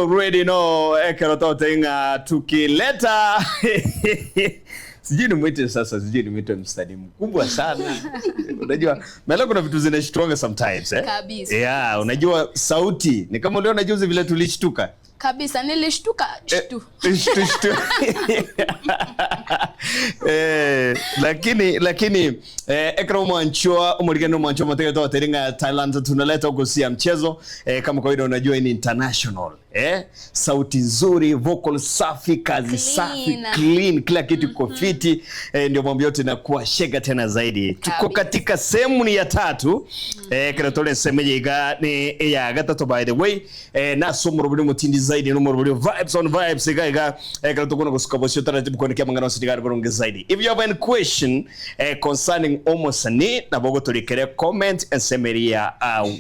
Already know ekero totenga tukileta, sijui nimwite sasa, sijui nimwite msanii mkubwa sana. Unajua mela kuna vitu zinashtuanga sometimes, eh? Kabisa. Yeah, unajua sauti ni kama uliona juzi vile tulishtuka. Kabisa, nilishtuka shtu. Shtu, shtu. Lakini ekero mwanchwa umurigano mwanchwa matege to teringa Thailand tunaleta huko mchezo, kama kawaida unajua ni international, sauti nzuri, vocal safi, kazi Clean. Safi, clean, kila kitu iko fiti, ndio mambo yote inakuwa shega tena zaidi. Tuko katika sehemu ni ya tatu, kero semeje iga ni ya gatatu, by the way, na somo ruburi mutindi zaidi no ruburi vibes on vibes iga iga, kero tukuna kusuka bosio taratibu kuonekea mangano sidigari burungi zaidi. If you have any question concerning omosani nabogo tulikere comment ensemeria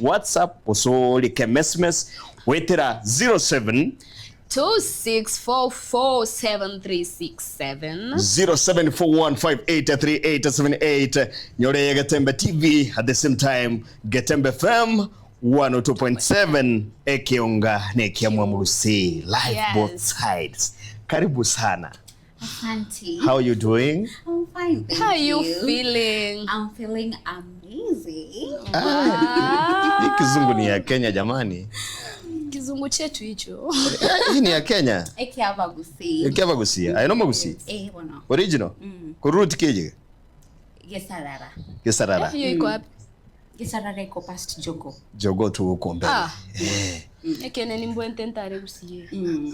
WhatsApp usolike SMS wetera 07 26447367. 0741583878. Nyore Getembe TV, at the same time Getembe FM 102.7, ekionga nekiamwa murusi live. Both sides, karibu sana. Asante. How are you doing? I'm fine, thank How are you you. feeling? I'm feeling amazing. Ah, hii kizungu ni ya Kenya, jamani. Kizungu chetu hicho. Eh, hii ni ya Kenya. Ekiabagusi. Ekiabagusi ayo magusi. Eh, bono. Original kurut keje. Gesarara. Gesarara. Hiyo iko wapi? Gesarara iko past Jogo. Jogo tu huko mbele. Ah. Ekene ni mbwente ntare gusiye.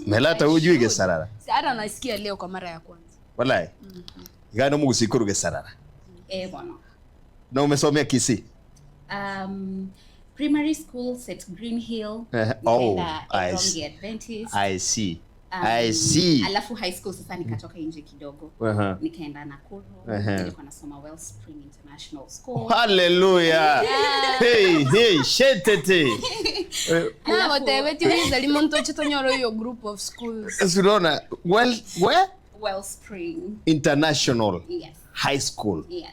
Melata hujui Gesarara? Si hata nasikia leo kwa mara ya kwanza. Wallahi igano mugusi kuru Gesarara. Eh, bono. Na umesomea Kisii? Primary school St Green Hill. Oh, Nikaenda I Erongi see. Adventist. I see. I see. Alafu high school sasa nikatoka nje kidogo. Nikaenda Nakuru. Nilikuwa nasoma Wellspring International School. Hallelujah. Hey, hey, shetete. Na botebeti ulizalima ntoche tonyoro hiyo group of schools. Unaona, well, where? Wellspring. International Yes. High School. Yes.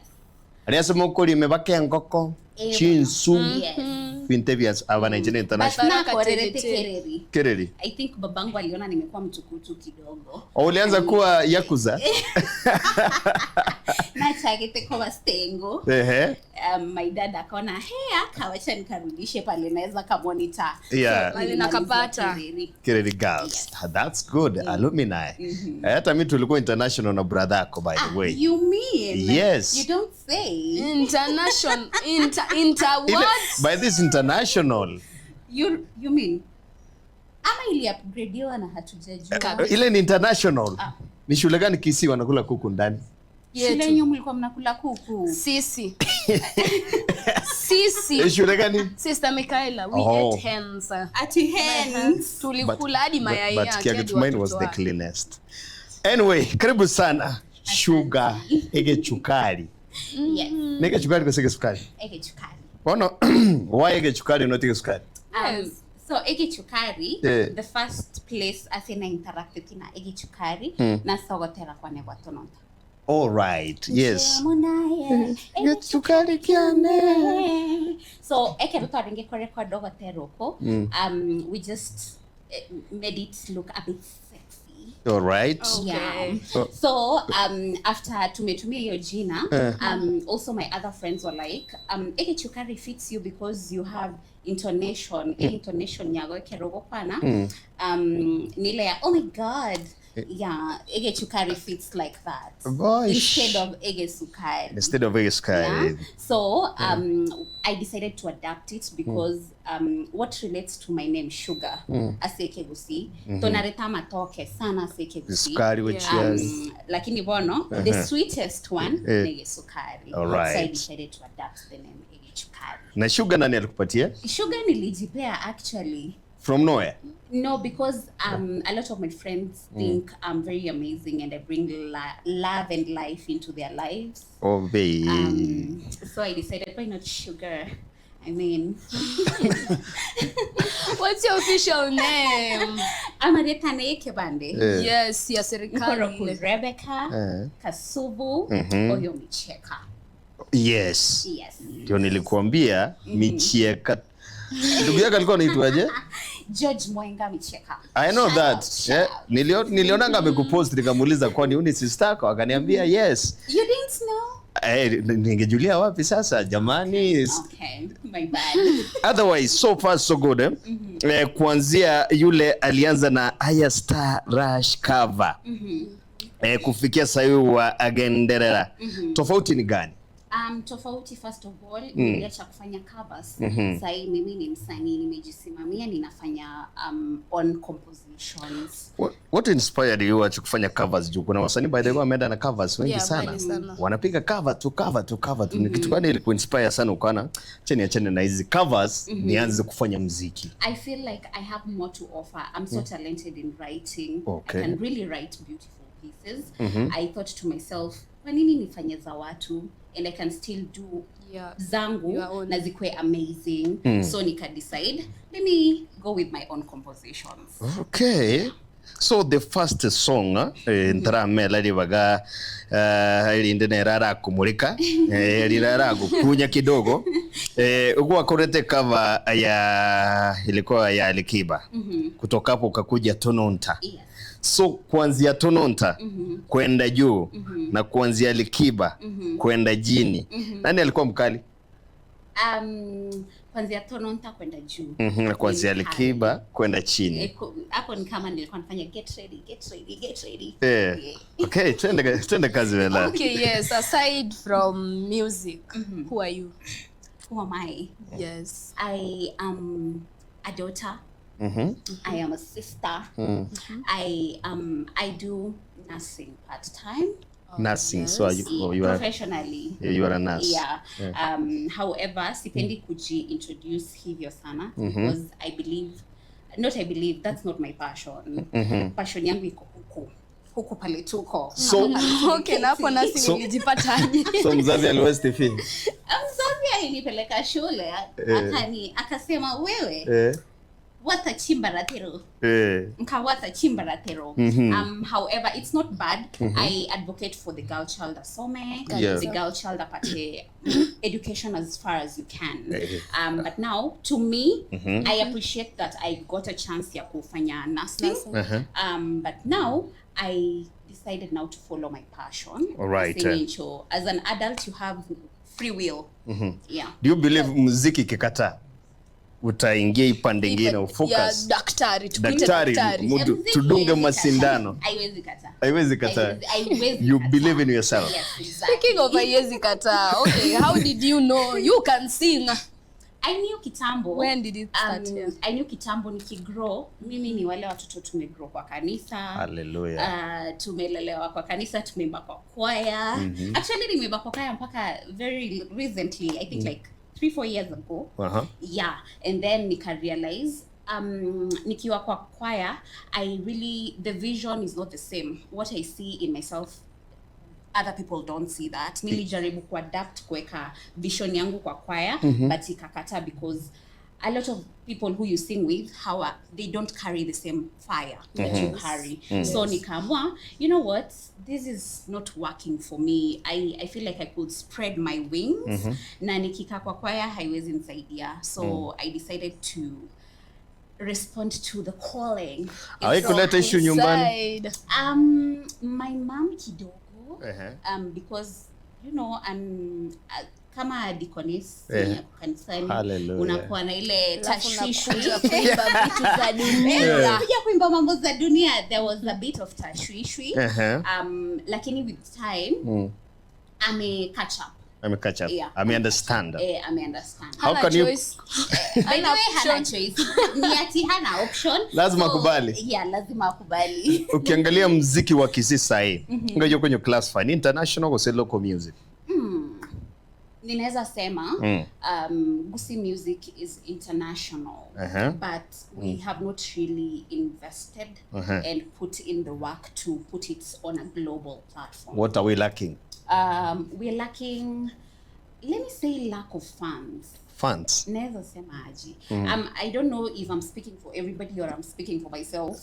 Aliasema uko limebake ngoko, Eh, chinsu, Yes. vinte vya abana But international. Baraka nakorerete Terete. Kereri. Kereri. I think babangu aliona nimekuwa mtukutu kidogo. Oh, ulianza kuwa yakuza? Nachagete kwa stengo. My dad akaona, hey, akawacha nikarudishe pale naweza kamonitor. Yeah. So, Pale nilimalizia nakapata. Kereri. Kereri Girls. That's good. Alumni. Hata mimi tulikuwa international na brother yako, by the way. You mean? Yes. You don't say. International inter Ile, what? By this international. You mean? Ama ili upgradiwa na hatujajua. Kabisa. Ile ni international. Ni shule gani Kisii wanakula kuku ndani? Shule Yetu. yenyu mlikuwa mnakula kuku. Sisi. Sisi. Shule gani? Sister Michaela, we ate hens. Ati hens. Tulikula hadi mayai But yake. Kia Hadi Tumaini was watoto the wake. cleanest. Anyway, karibu sana. Sugar, ege chukari. Yes. Nege chukari kwa sege sukari. Ege chukari. Ono, why ege chukari, not ege sukari? Yes. So ege chukari, the first place asena interacted na ege chukari na sogotera kwa negwa tononta. All right. Yes. Munaye, Ege chukari kyane. So ekero twarenge korecord ogotera oko, we just made it look a bit sexy. All right. Okay. Yeah. Oh. So after tumetumia hiyo jina, also my other friends were like, ege chukari fits you because you have intonation, intonation yago ekero ogokwana, nile ya oh my God, yeah, ege chukari fits like that Gosh. instead of ege sukari. Instead of ege sukari. Yeah. So I decided to adapt it because what relates to my name, Sugar, asekegusi tonareta matoke sana asekegusi. Sukari with cheers. Lakini bono the sweetest one ni ege sukari. All So I right. decided to adapt the name ege chukari. Na sugar nani alikupatia? Sugar nilijipea, actually. From nowhere. No, because a lot of my friends think I'm very amazing and I bring love and life into their lives. Oh, babe. So I decided, why not sugar? I mean, What's your official name? Amaretane Kebande. Yes, ya serikali. Nkoroku Rebecca, Kasubu, Oyo Micheka. Yes. Yes. Ndio nilikuambia Michieka. Ndugu yako alikuwa anaitwaje? George Mwenga Micheka. I know Shout that. out, shout Yeah. out. Nilionanga amekupost nikamuuliza kwani huyu ni sister yako? Akaniambia yes. You didn't know? Eh, ningejulia wapi sasa jamani? Okay, my bad. Otherwise so far so good, eh? Eh, kuanzia yule alianza na Aya Star Rush cover. Eh, kufikia sasa hivi wa Agenderera. Tofauti ni gani? Tofauti first of all, niliacha kufanya covers. Sahii mimi ni msanii, nimejisimamia, ninafanya own compositions. What inspired you acha kufanya covers juu kuna wasanii by the way wameenda na covers wengi Yeah, sana. mbali sana. Wanapiga cover tu cover tu cover tu. Ni kitu gani ilikuinspire sana ukaona cheni achane na hizi covers nianze kufanya muziki? I feel like I have more to offer. I'm so talented in writing. I can really write beautiful pieces. I thought to myself, kwa nini nifanye za watu and I can still do zangu Your own. na zikuwe amazing. So nika decide, let me go with my own compositions. Okay. So the first song ntaramela ribaga rinde nera kumulika rirara gukunya kidogo ugwakorete cover ya ilikuwa ya Alikiba. Kutoka hapo ukakuja Tononta. Yes. So kuanzia Tononta kwenda juu na kuanzia Alikiba kwenda jini. Nani alikuwa mkali? Kuanzia Tononta kwenda juu. Na kuanzia Ni mkali. Alikiba kwenda chini. Hapo ni kama nilikuwa nafanya get ready, get ready, get ready. Eh. Yeah. Okay, twende kazi Wela. Okay, yes, aside from music, who are you? Who am I? Yes. I am a daughter. I am a sister. I do nursing part time. Nursing. So are you, oh, you are professionally. You are a nurse. Yeah. However, sipendi kuji introduce hivyo sana because I believe that's not my passion. Passion yangu iko huku. Huku pale tuko. So Okay, na hapo nursing ulijipataje? So mzazi aliwesti fee. Mzazi alinipeleka shule akasema wewe watachimba ratero. Nkawata chimbaratero. However, it's not bad. I advocate for the girl child asome, the girl child apate education as far as you can. But now, to me, I appreciate that I got a chance ya kufanya nursing. But now, I decided now to follow my passion. All right. As an adult, you have free will. Yeah. Do you believe muziki kikata utaingia ipande ingine ufocus? Yeah, daktari, tukuite daktari. Tudunge masindano. Haiwezi kataa. Haiwezi kataa. You believe in yourself. Yes, exactly. Speaking of haiwezi kataa, okay, how did you know you can sing? I knew kitambo. When did it start? I knew kitambo nikigrow. Mimi ni wale watoto tumegrow kwa kanisa. Hallelujah. Tumelelewa kwa kanisa, tumeimba kwa choir. Actually nimeimba kwa choir mpaka very recently, I think like 3-4 years ago. Yeah, and then nika realize nikiwa kwa choir, I really, the vision is not the same. What I see in myself, other people don't see that. Nilijaribu kuadapt kuweka vision yangu kwa choir, but ikakata because a lot of people who you sing with, they don't carry the same fire that you carry. So nikaamua, you know what, this is not working for me. I feel like I could spread my wings. Na nikika kwa choir haiwezi nisaidia. So I decided to respond to the calling. Haikuleta issue nyumbani? My mom kidogo. Because you know, kama deaconess kanisani unakuwa na ile tashwishwi kuimba vitu za dunia. Kuja kuimba mambo za dunia, there was a bit of tashwishwi. Lakini with time ame catch up. Ame catch up. Yeah. Ame understand. Ame understand. How can you By the way, hana choice. Ni ati hana option. Lazima akubali. Yeah, lazima akubali. Ukiangalia muziki wa Kisii sasa hivi, unajua kwenye classify ni international au local music? Ninaweza sema Gusii music is international. But we have not really invested and put in the work to put it on a global platform. What are we lacking? We're lacking, let me say, lack of funds. Funds? Naweza sema aje. I don't know if I'm speaking for everybody or I'm speaking for myself.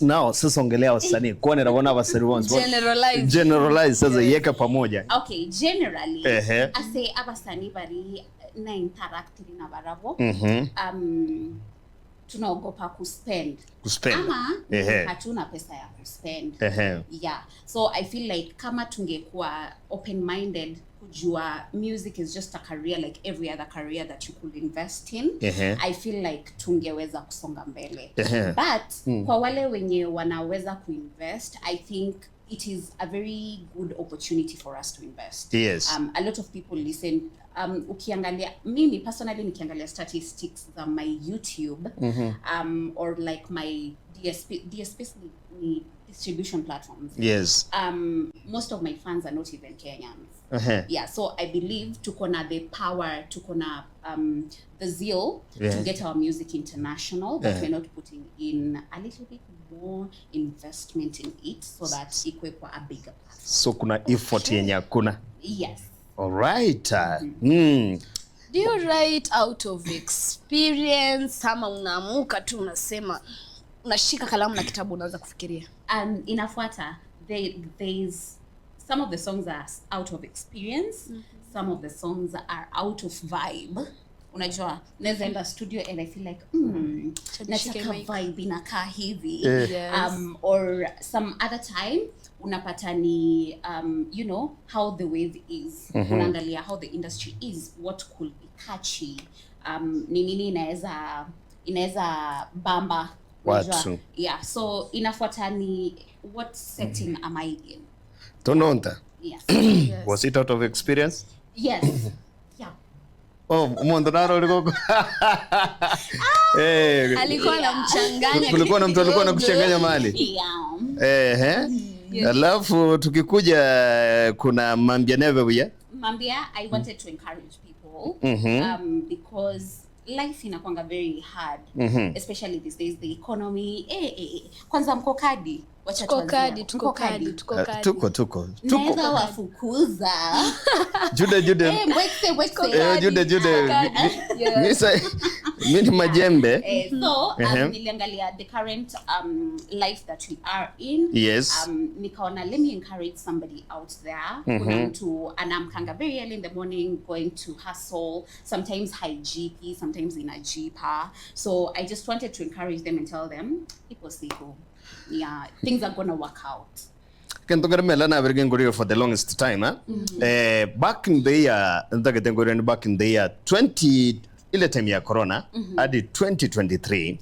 Now, sasa ongelea wasanii. Kwani naona wasanii wao. Generalize. Generalize sasa yeka pamoja. Okay, generally. Ase abasanii bari na interact na barabo. Tunaogopa kuspend. Kuspend. Ama hatuna pesa ya kuspend. Yeah, so I feel like kama tungekuwa open minded kujua music is just a career like every other career that you could invest in, I feel like tungeweza kusonga mbele. But kwa wale wenye wanaweza kuinvest, I think it is a very good opportunity for us to invest. A lot of people listen. Ukiangalia, mimi personally nikiangalia statistics za my YouTube or like my DSP, DSPs ni distribution platforms. Most of my fans are not even Kenyans. Yeah, so I believe tuko na the power, tuko na the zeal to get our music international, but we're not putting in a little bit more investment in it so that ikwe kwa a bigger platform. So kuna effort yenye hakuna. Yes. Alright. Do you write out of experience ama unaamuka tu, unasema, unashika kalamu na kitabu, unaanza kufikiria? Inafuata. There's some of the songs are out of experience, some of the songs are out of vibe. Unajua naweza enda studio and I feel like Nishike nataka mic. Vibe inakaa hivi. Or some other time unapata ni you know how the wave is, unaangalia how the industry is, what could be catchy, ni nini inaweza bamba, unajua? Watu. Yeah, so inafuata ni what setting am I in. Tononta. Yes. Was it out of experience? Yes, yeah. Oh, mondo naro uliko. Alikuwa anamchanganya. Kulikuwa na mtu alikuwa anakuchanganya mahali. Yeah. Ehe. Alafu tukikuja kuna Mambia Neve buya. Mambia, I wanted to encourage people because life inakwanga very hard, especially these days, the economy. Eh. Kwanza mko kadi? Wacha Tuko tuanzie kadi, hapo. tuko Mko kadi, tuko kadi. Tuko tuko. Tuko. Naweza wafukuza. Jude Jude. Eh, mbwekse, mbwekse. Jude Jude. Kadi. Yes. Mi ni majembe. So niliangalia the current life that we are in. Nikaona let me encourage somebody out there. Kuna mtu anaamkanga very early in the morning going to hustle, sometimes haijipi, sometimes inajipa. So I just wanted to encourage them and tell them ipo siku, yeah, things are gonna work out. Kento mela na bergen ngori for the longest time, eh? Back in the year, ntagete ngori ni back in the year 20, ile time ya corona hadi 2023,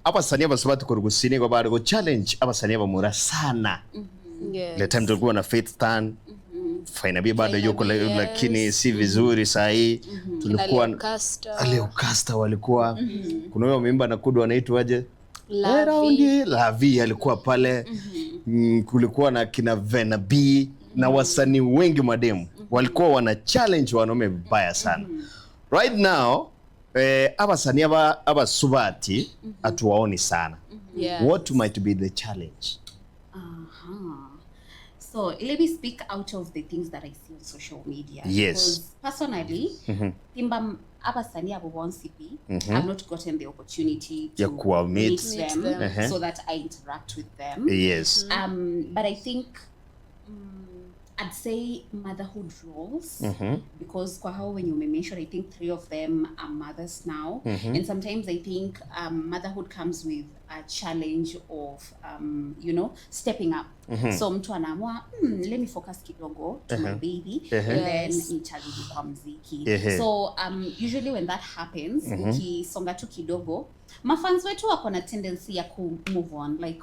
abasanii abasubati kurugusini go bari go challenge abasanii abamura sana. Ile time tulikuwa na Faith Stan, Fainabi bado Fainabi, yuko yes. lakini si vizuri saa hii. Tulikuwa Kina Leocastor. Leocastor walikuwa, kuna huyo ameimba na Kudu, anaitwaje? Lavi. Raundi Lavi alikuwa pale. Kulikuwa na kina Vena B na wasanii wengi mademu walikuwa wana challenge wanaume vibaya sana. Right now abasanii aba abasubati hatuwaoni sana. What might be the challenge? So let me speak out of the things that I see on social media. Yes. Because personally, Timba abasanii abo bonsi pi, I've not gotten the opportunity to Ya kuwa meet. meet Meet them, them. So that I interact with them. But I think I'd say motherhood roles, because kwa hao when you mentioned, I think three of them are mothers now, and sometimes I think motherhood comes with a challenge of stepping up. So mtu anaamua, let me focus kidogo to my baby and then nitarudi kwa mziki." So usually when that happens, ukisonga tu kidogo, mafans wetu wako na tendency ya ku move on, like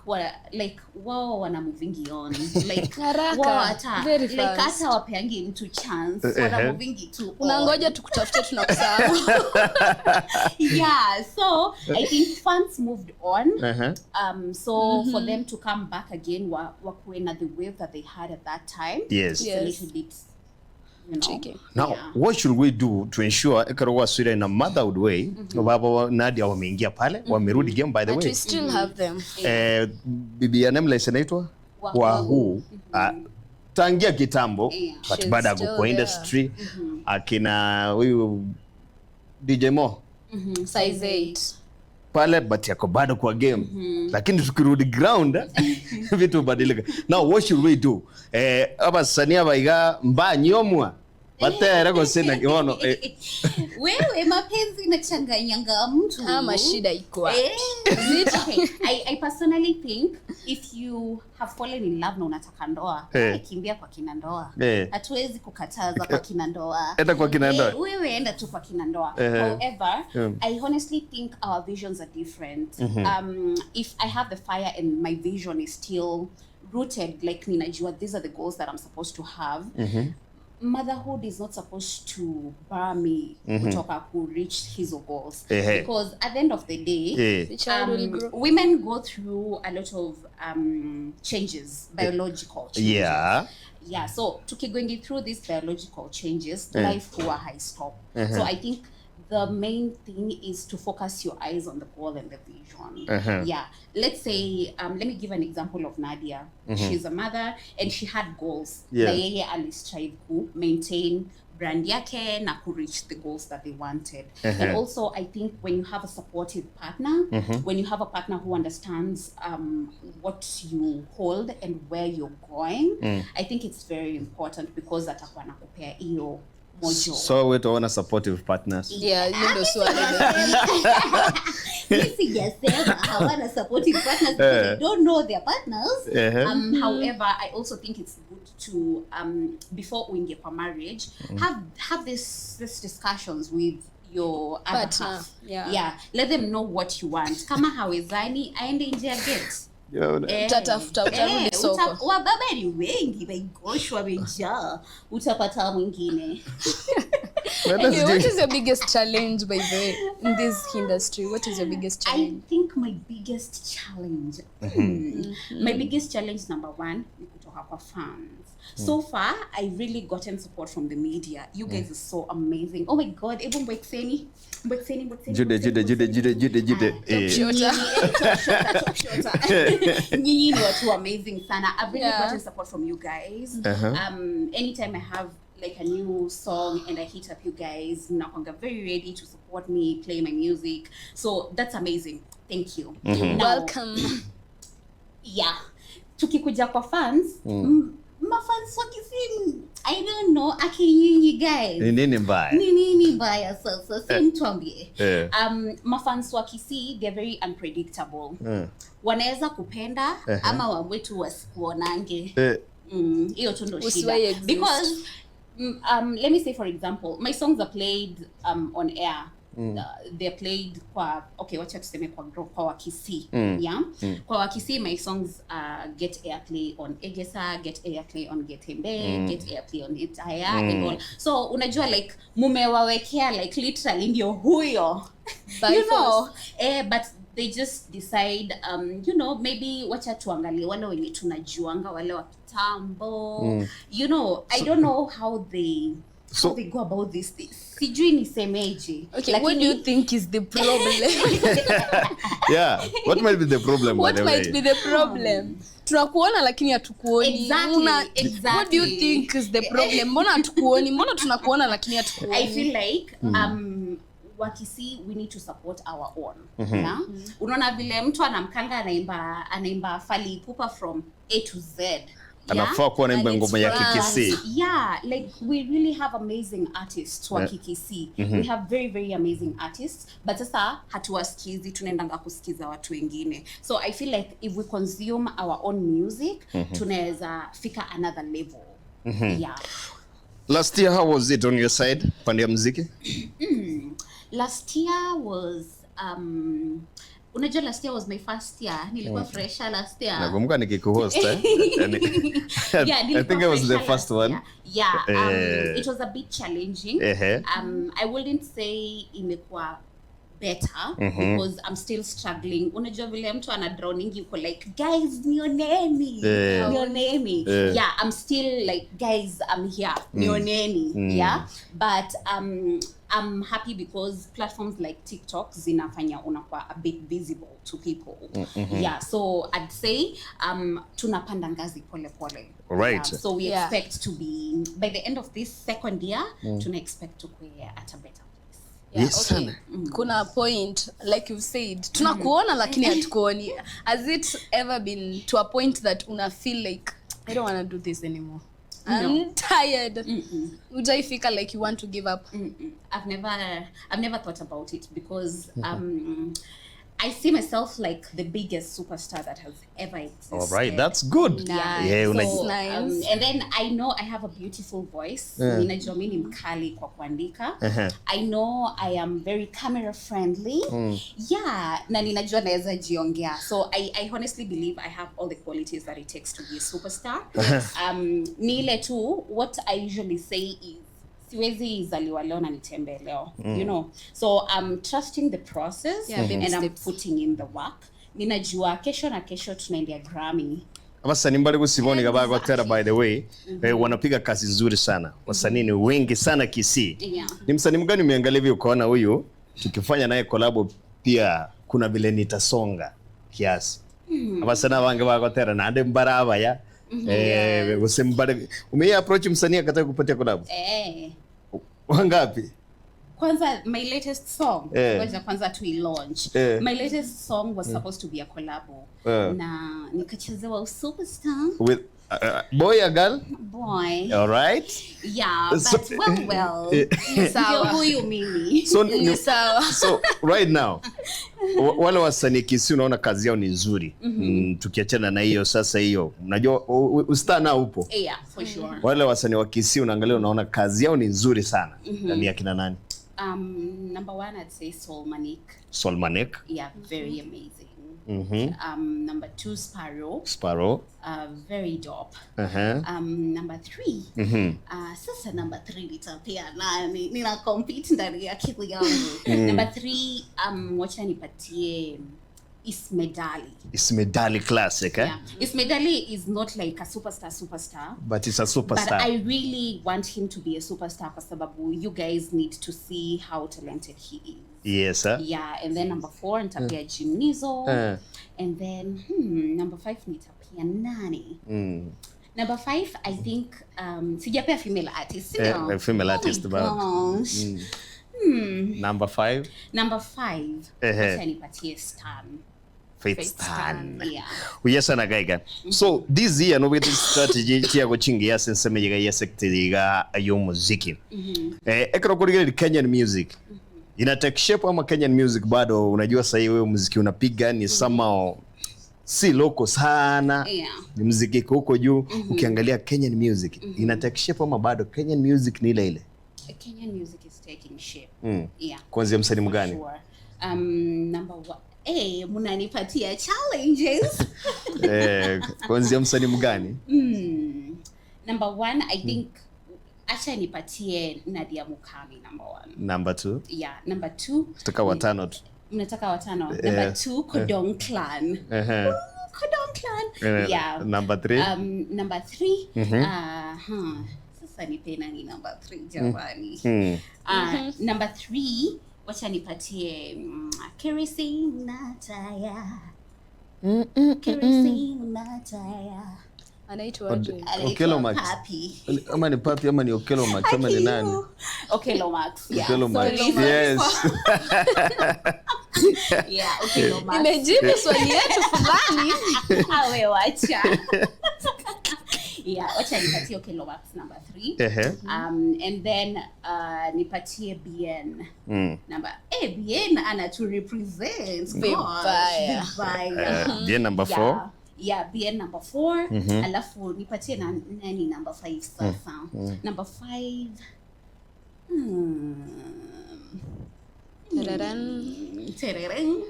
like wao wana movingi on, like Haraka. wao hata Very like fast. hata wapeangi mtu chance, wana movingi tu on. Unangoja tukutafute, tunakusahau. Yeah, so I think fans moved on. So for them to come back again, wakuwe na the wave that they had at that time, it's a little bit Tricky. Now, what should we do to ensure ekero waswira in a motherhood way? Baba Nadia wameingia pale, wamerudi game, by the But way. we still have them. Bibi ya Nameless anaitwa Wahu. Wahu. Tangia kitambo, but She's bado ako still kwa there. industry. Akina huyu DJ Mo Size 8. Pale, but yako bado kwa game, lakini tukirudi ground vitu hubadilika. Now what should we do? Abasanii abaiga mbanyomwa. Batera gose bono. Wewe mapenzi inachanganyanga mtu. Ama shida iko wapi? Okay. I personally think if you have fallen in love na unataka ndoa, kimbia kwa kina ndoa. Hatuwezi kukataza kwa kina ndoa. Enda kwa kina ndoa. Wewe enda tu kwa kina ndoa. However, I honestly think our visions are different. If I have the fire and my vision is still rooted, like ninajua these are the goals that I'm supposed to have. Motherhood is not supposed to bar me kutoka ku reach his goals. Because at the end of the day, The child will grow. Women go through a lot of changes, biological changes. Yeah, so going through these biological changes, life huwa high stop. So I think the main thing is to focus your eyes on the goal and the vision. Yeah. Let's say, let me give an example of Nadia. She's a mother and she had goals. Na yeye alistrive ku maintain brand yake na ku reach the goals that they wanted. And also, I think when you have a supportive partner, when you have a partner who understands what you hold and where you're going, I think it's very important because atakuwa anakupea hiyo mojo. So we tuona supportive partners. Yeah, hiyo ndio swali. Mi sijasema hawana supportive partners because they don't know their partners. However, I also think it's good to before uingie kwa marriage, have this discussions with your other Partner, half. yeah. Yeah, let them know what you want. Kama hawezani, aende nje ya gate. Utatafuta, utarudi soko. Wababa ni wengi, my gosh, wamejaa. Utapata mwingine. Anyway, what is your biggest challenge, by the way, in this industry? What is your biggest I challenge? think my biggest challenge, my biggest challenge number one ni kutoka kwa fans. So far, I really gotten support from the media. You guys are so amazing. Oh my God, ebu mbwexeni, mbwexeni, mbwexeni. Jude, Jude, Jude, Jude, Jude, Jude. Shota. Nyinyi, top shotter, top shotter. Nyinyi ni watu amazing sana. I've really gotten support from you guys. Anytime I have like a new song and I hit up you guys, mnakwanga very ready to support me, play my music. So that's amazing. Thank you. Now, Welcome. Yeah. Tukikuja kwa fans, mafans wa Kisii, I don't know, aki nyinyi guys. Ni nini mbaya? Ni nini mbaya sasa? Si mtuambie. Mafans wa Kisii, they're very unpredictable. Wanaweza kupenda ama wamwetu wasikuonange. Hiyo tu ndo shida. Usiwahi exist. Because let me say for example, my songs are played on air. They're played kwa, okay, wacha tuseme kwa Wakisii. Yeah? Kwa Wakisii my songs get airplay on Egesa, get airplay on Getembe, get airplay on Itaya and all. So unajua like mumewawekea like literally ndio huyo. By You know, force. But they just decide, you know, maybe wacha tuangalie wale wenye tunajuanga, wale wa kitambo. You know, I don't know how they how they go about this thing. Sijui nisemeje. Okay, what do you think is the problem? Yeah. What might be the problem, by What the might way? Be the problem? Tunakuona lakini hatukuoni. Exactly, exactly. What do you think is the problem? Mbona hatukuoni? Mbona tunakuona lakini hatukuoni? I feel like Wakisii, we need to support our own. Yeah? Unaona vile mtu anamkanga anaimba Fally Ipupa from A to Z. Yeah? Anafaa kuwa anaimba And it's ngoma ya France. Kikisii. Yeah, like we really have amazing artists wa Kikisii. We have very very amazing artists, but sasa hatuwasikizi, tunaendanga kusikiza watu wengine. So I feel like if we consume our own music, tunaweza fika another level. Yeah. Last year, how was it on your side, pande ya muziki? Last year was unajua last year was my first year. Nilikuwa fresher last year. Nakumbuka nikikuhost, eh? Yeah, I nilikuwa think I was the fresher first last one. year. Yeah, it was a bit challenging. I wouldn't say imekuwa better because I'm still struggling. Unajua vile mtu ana drowning, uko like, "Guys, nioneni, nioneni." Yeah, I'm still like, "Guys, I'm here, nioneni." Yeah, but I'm happy because platforms like TikTok zinafanya unakuwa a bit visible to people. Yeah, so I'd say tunapanda ngazi pole pole. Yeah, so we expect to be, by the end of this second year, tuna expect to be at a better place. Yeah, Yes, okay. sana. Kuna point, like you've said, tunakuona lakini hatukuoni. Has it ever been to a point that una feel like, "I don't want to do this anymore"? I'm tired. Hujaifika like you want to give up? Mm-mm. I've never thought about it because I see myself like the biggest superstar that has ever existed. All right, that's good. Nice. Yeah, So, Nice. and then I know I have a beautiful voice. Ninajua mi ni mkali kwa kuandika. I know I am very camera friendly. Yeah, na ninajua naweza jiongea. So I honestly believe I have all the qualities that it takes to be a superstar. Ni ile tu, what I usually say is siwezi zaliwa leo na nitembee leo. So I'm trusting the process Yeah, baby and I'm steps. Putting in the work. Ninajua kesho na kesho tunaendea Grammy. Abasanii mbali kusiboni kabagotera, by the way, wanapiga kazi nzuri sana. Wasanii ni wengi sana Kisii. Ni msanii mgani umeangalia hivi ukaona huyu tukifanya naye collab pia kuna vile nitasonga kiasi? Abasanii bange bagotera nande mbarabaya, guse mbare umei approach msanii akataka kupatia collab? Eh. Wangapi? Kwanza my latest song, ngoja kwanza tu launch. My latest song was supposed to be a collabo na nikachezewa superstar. With boy or girl? Boy. All right. Yeah, but well, ndio Sawa. huyu mimi. So Ni sawa. So right now, wale wasanii Kisii unaona kazi yao ni nzuri, tukiachana na hiyo sasa, hiyo unajua ustaa nao upo. Yeah, for sure. Wale wasanii wa Kisii unaangalia unaona kazi yao ni nzuri sana, ni akina nani? Number one, I'd say Soul Manik. Solmanek. Yeah, very amazing. Number two, Sparrow. Sparrow. Very dope. Number three, sasa number three nitapea nani? Nina compete ndani ya akili yangu. Number three, wacha nipatie Ismedali. Ismedali Classic, eh? Yeah. Ismedali is not like a superstar superstar. But it's a But superstar. I really want him to be a superstar kwa sababu you guys need to see how talented he is. Yes, eh? Yeah, and then number four nitapea Jimnizo. And then number five nitapea nani? Number five, I think sijapea female artist. Si ndio? Female Oh artist, my gosh. Number five. Number five, wacha nipatie Stan. Faith Faith Stan. Yeah. Uyesana gaiga. So this year no with strategy tiago chingi ya senseme yiga ya sector yiga yo muziki. Ekero kurigere Kenyan music ina take shape ama Kenyan music bado, unajua sasa hivi wewe muziki unapiga ni somehow si local sana. Ni muziki iko huko juu. Ukiangalia Kenyan music ina take shape ama bado Kenyan music ni ile ile? Kenyan music is taking shape. Yeah. Kuanzia msanii For mgani? sure. Number one. Hey, mnanipatia challenges. Kuanzia msanii mgani? Number one, I think acha nipatie Nadia Mukami number one. Number two. Yeah, number two. Tutaka watano tu. Mnataka watano. Number two, Kodong Clan. Kodong Clan. Yeah. Number three. Number three. Sasa nipe nani number three, jamani? Number three, wacha nipatie Kerisi Nataya. Kerisi Nataya. Anaitwaje? Anaitwa Okello Max. Papi. Ama ni Papi ama ni Okello Max ama ni nani? Okello Max. Yeah. Okello Max. Sorry. Yes. Yeah, Okello Max. Imejibu swali yetu fulani. Awe wacha. Yeah, wacha nipatie Okello Max number three. And then nipatie Bien. Number Bien anatu represent. Gosh, Vibaya. vibaya. Bien number four. Yeah, Bien number four. Alafu nipatie na nani number five sasa? Number five. Tararan. Terereng.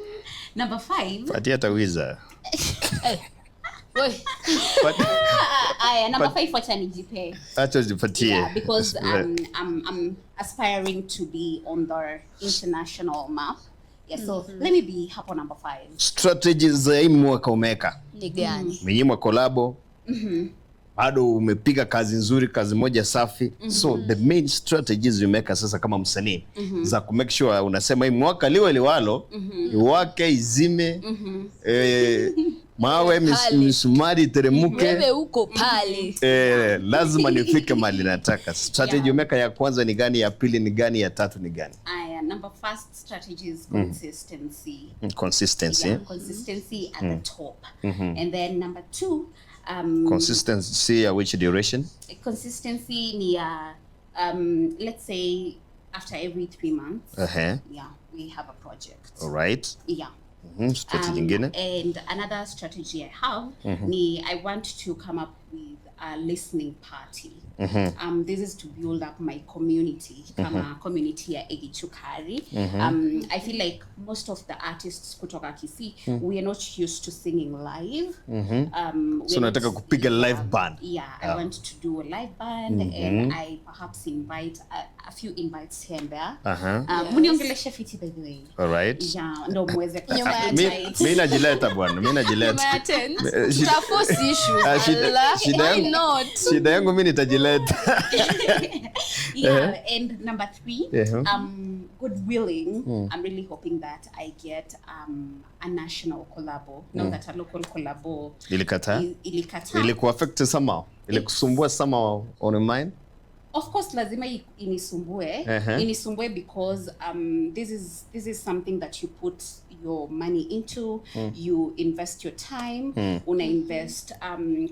Number five. Patia tawiza. Oi. Aya, number five wacha nijipe. Acha jipatie. Yeah, because I'm aspiring to be on the international map. Yeah, so let me be hapo number five. Strategies za hii mwaka umeweka. Ni gani? Umenyimwa kolabo. Bado umepiga kazi nzuri, kazi moja safi. So the main strategies umeweka sasa kama msanii za ku make sure unasema hii mwaka liwe liwalo, iwake izime, Mawe Pale. Misumari iteremuke. Wewe uko pale. Lazima nifike mahali nataka. Strategy umeka ya kwanza ni gani, ya pili ni gani, ya tatu ni gani? Aya, number first strategy is consistency. Consistency. Yeah, consistency at the top. And then number two, Consistency ya which duration? Consistency ni ya, let's say after every 3 months, yeah, we have a project. All right. Yeah. Strategy nyingine? And another strategy I have ni I want to come up with a listening party. This is to build up my community, kama community ya Egichukari. I feel like most of the artists kutoka Kisii, we are not used to singing live. We So are not unataka kupiga live band. Yeah, I want to do a live band and I perhaps invite a few invites here and there. Muniongeleshe fiti, by the way. All right. Yeah, ndo muweze Nyuma ya invite. Mi najileta, bwana, mi najileta. Nyuma ya tent. Tutaforce issues. Ah, Allah. shida Why yangu- not? Shida yangu mi nitajileta. Yeah, and number three, God willing, I'm really hoping that I get a national collabo. Now that a local collabo Ilikataa? Ilikataa. Ilikuaffect somehow? Ilikusumbua somehow on your mind? Of course lazima inisumbue. Inisumbue because this is something that you put your money into, you invest your time, una invest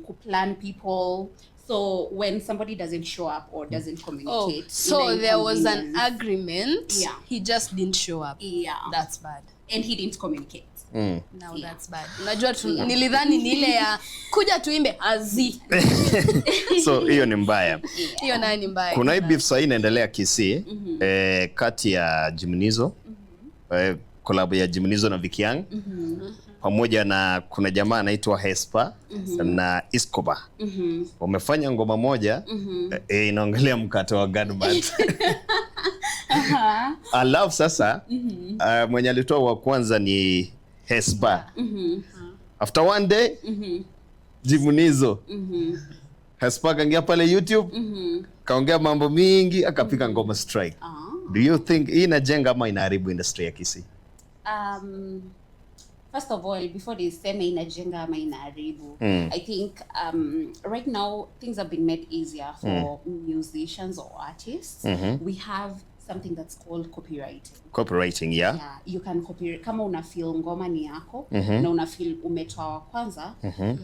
kuplan people. So when somebody doesn't show up or doesn't Oh, communicate, so ina there was an inconvenience. Agreement. Yeah. He just didn't show up. Yeah. That's bad. And he didn't communicate. Now that's bad. Unajua tu, nilidhani ni ile ya kuja tuimbe azi. So hiyo ni mbaya. Hiyo nayo ni mbaya. Kuna hii beef sahii inaendelea Kisii, kati ya Jimnizo, collab ya Jimnizo na Vicky Young, pamoja na kuna jamaa anaitwa Hespa na Iskoba, wamefanya ngoma moja, inaongelea mkate wa Godman. Alafu sasa mwenye alitoa wa kwanza ni Hespa. After one day, Jimnizo, Hespa kaingia pale YouTube, kaongea mambo mingi, akapiga ngoma strike. Do you think hii inajenga ama inaharibu industry ya Kisii? First of all, before niseme inajenga ama inaharibu, I think right now things have been made easier for musicians or artists. We have something that's called copywriting. Copywriting, yeah. Yeah, you can copy kama una feel ngoma ni yako na una feel umetoa wa kwanza,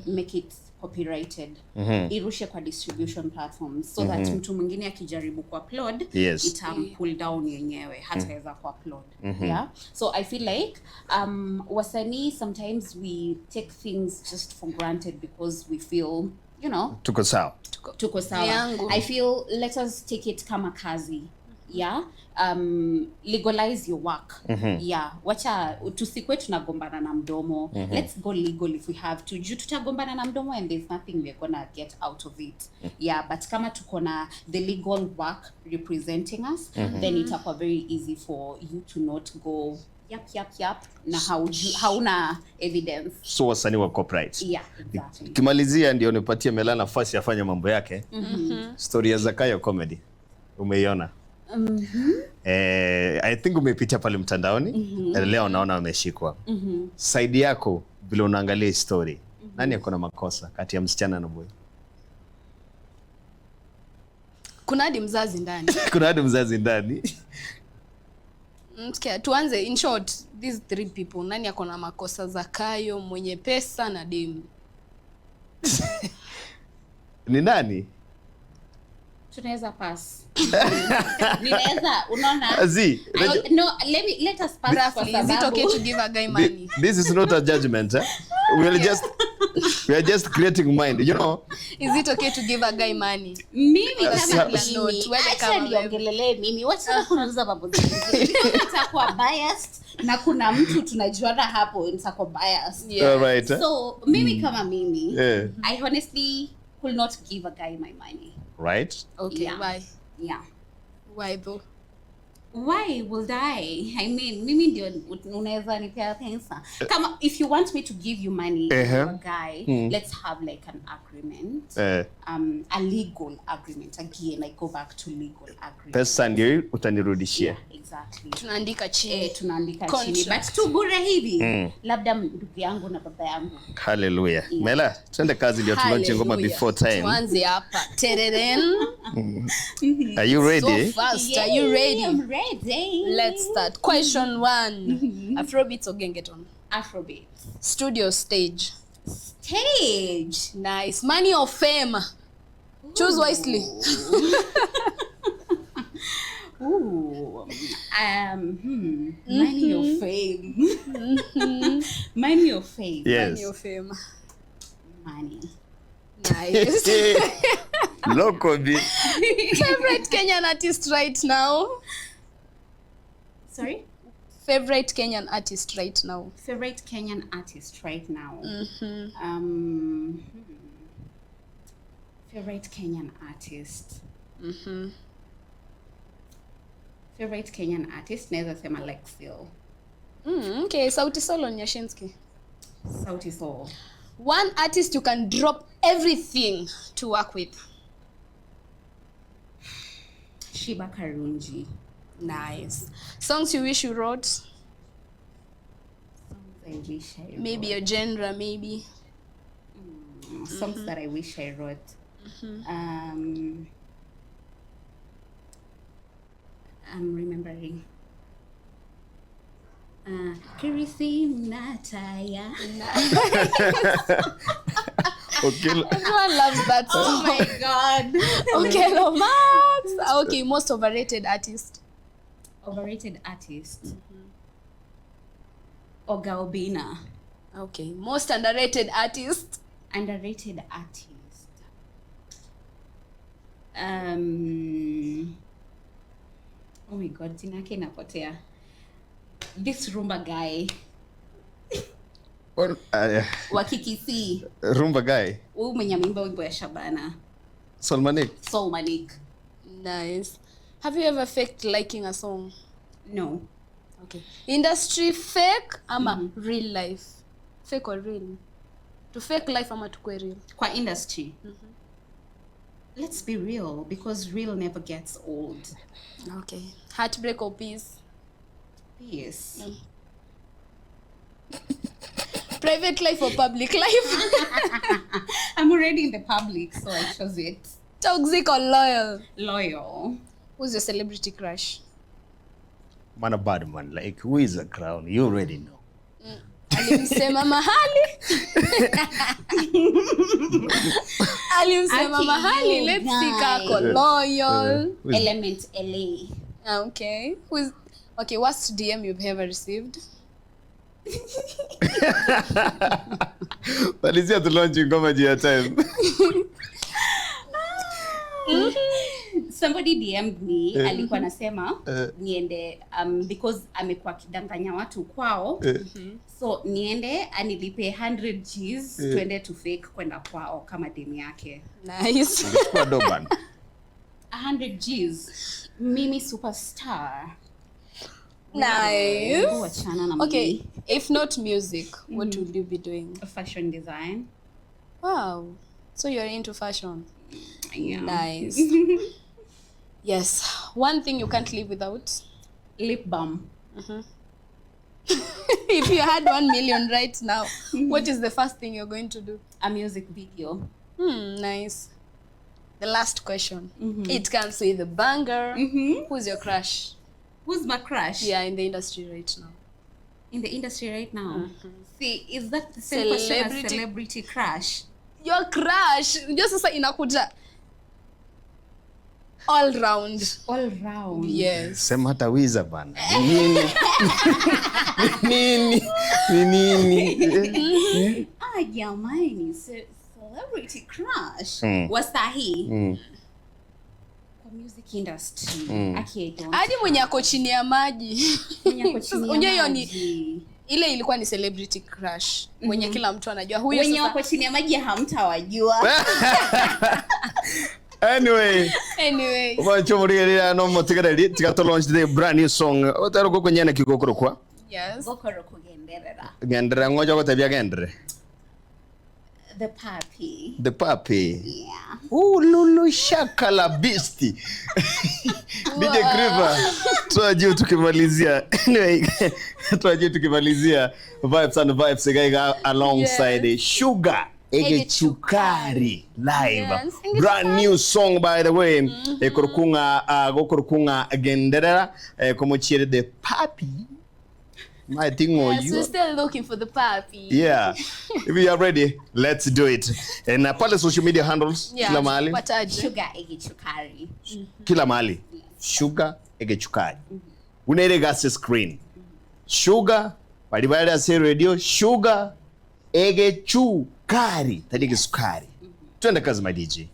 make it copyrighted, irushe kwa distribution platforms so that mtu mwingine akijaribu kuupload, itam pull down yenyewe, hataweza kuupload. Yeah, so I feel like wasanii, sometimes we take things just for granted because we feel Tuko sawa. Tuko sawa. Yangu. I feel let us take it kama kazi. Yeah, legalize your work. Yeah, wacha tusikwe tunagombana na mdomo. Let's go legal if we have to, juu tutagombana na mdomo and there's nothing we're gonna get out of it. Yeah, but kama tuko na the legal work representing us, then itakuwa very easy for you to not go yap yap yap na hauna evidence. So wasanii wa copyright. Yeah, exactly. Kimalizia ndio nipatie Mela nafasi afanye mambo yake. Story ya Zakayo Comedy umeiona? I think umeipitia pale mtandaoni. Leo naona ameshikwa. Side yako vile unaangalia hii story, nani ako na makosa kati ya msichana na boy? Kuna hadi mzazi ndani. Kuna hadi mzazi ndani. Sikia, tuanze. In short, these three people, nani ako na makosa? Zakayo, mwenye pesa na demu. Ni nani? Tunaweza pass, ninaweza, unaona. Zi, No, let us pass kwa Roughly, is it okay sababu to give a guy money? This is not a judgment. Eh? We are just creating mind. Is it okay to give a guy money? Mimi kama Not, mimi, wewe acha kama wewe. niongelelee mimi, wacha kunauliza mambo zingine. Nitakuwa biased na kuna mtu tunajuana hapo, nitakuwa biased. Yeah. All right. Eh? So mimi kama mimi, I honestly could not give a guy my money. Right? Okay, Yeah. why? Yeah. Why though? Why would I mean, mimi ndio unaweza nipea pesa. Kama if you want me to give you money, you're a guy, let's have like an agreement, a legal agreement. Again, I go back to legal agreement. Pesa ndio utanirudishia. Yeah, exactly. Exactly. Tunaandika chini. Tunaandika chini, Contract. but tu bure hivi, labda ndugu yangu na baba yangu. Hallelujah. Mela, twende kazi ndio tulaunch ngoma Hallelujah. before time. Tuanze hapa. Tereren. Are you ready? So fast. Are you ready? I'm ready. Let's start. Question 1. Afrobeats or Gengeton? Afrobeat. Studio stage. Stage. Nice. Money or fame? Choose wisely. Ooh. Money or fame? Money or fame? Yes. Money or fame. Money. Nice. Loco bi. Favorite Kenyan artist right now? Sorry? Favorite Kenyan artist right now? Favorite Kenyan artist right now? Favorite Kenyan artist. Favorite Kenyan artist, naweza sema Lexil. Okay, Sauti Sol or Nyashinski? Sauti Sol. One artist you can drop everything to work with. Shiba Karunji. Nice. Songs you wish you wrote? Songs I wish I wrote. Maybe your genre, maybe. Songs that I wish I wrote. I'm remembering. Nataya. Okay. Everyone loves that song. Oh my God. Okay, Max. Okay, most overrated artist. Overrated artist. Oga Obina. Okay, most underrated artist. Underrated artist. Oh my God, jina yake inapotea. This Rumba guy. Wa Kikisi. Rumba guy. Huyu mwenye ameimba wimbo ya Shabana. Solmanik. Solmanik. Nice. Have you ever faked liking a song? No. Okay. Industry fake ama real life? Fake or real? To fake life ama tukue real? Kwa industry. Let's be real, because real never gets old. Okay. Heartbreak or peace? Peace. Private life or public life? I'm already in the public, so I chose it. Toxic or loyal? Loyal. Who's your celebrity crush? Man, a bad man. Like, who is a crown? You already know. Alimsema mahali. Alimsema mahali. Let's see kako loyal. Element LA. Okay. Who's okay, worst DM you've ever received? Malizia tu launch ngoma juu ya time. Somebody DM'd me, alikuwa anasema niende because amekuwa akidanganya watu kwao. So niende anilipe 100 G's tuende to fake kwenda kwao kama demu yake. Nice. Kwa doban. 100 G's. Mimi superstar. Nice. Wachana na Okay, mimi. if not music, what will you be doing? Fashion design. Wow. So you're into fashion. Yeah. Nice. Yes. One thing you can't live without. Lip balm. If you had 1 million right now, what is the first thing you're going to do? A music video. Nice. The last question. It comes with a banger. Who's your crush? Who's my crush? Yeah, in the industry right now. In the industry right now. See, is that the same question as celebrity crush? Your crush. Just sasa inakuja all round. All round. Yes. Sema hata wiza bana. Nini? Nini? Nini? Ah, jamani, celebrity crush. Wasahi. Kwa music industry. Aki, Hadi mwenye ako chini ya maji. Mwenye ako chini ya maji. Ile ilikuwa ni celebrity crush. Mwenye kila mtu anajua huyu. Wenye wako chini ya maji hamtawajua. Anyway. Launch the brand new song. Otaro kwenye kigokoro kwa? Yes. Gokoro kugenderera. Gendera ngoja gotabia gendere. The Papi. The Papi. Yeah. Ululu shaka la beast. DJ Kriva, tuajue tukimalizia. Anyway, tuajue tukimalizia Vibes and Vibes gaiga alongside Sugar Egechukari live. Yes. Brand new song, by the way. Ekorukunga gokorukunga genderera komochiere The Papi. My thing or Yes, you. we're still looking for the papi. Yeah. If you are ready, let's do it. And pale social media handles Yeah, kila mahali. Wataje. Sugar Egechukari. Kila mahali. Sugar Egechukari. Unaire gase screen. Sugar bali ase radio Sugar Egechukari. Tadiki sukari. Twende kazi, my DJ.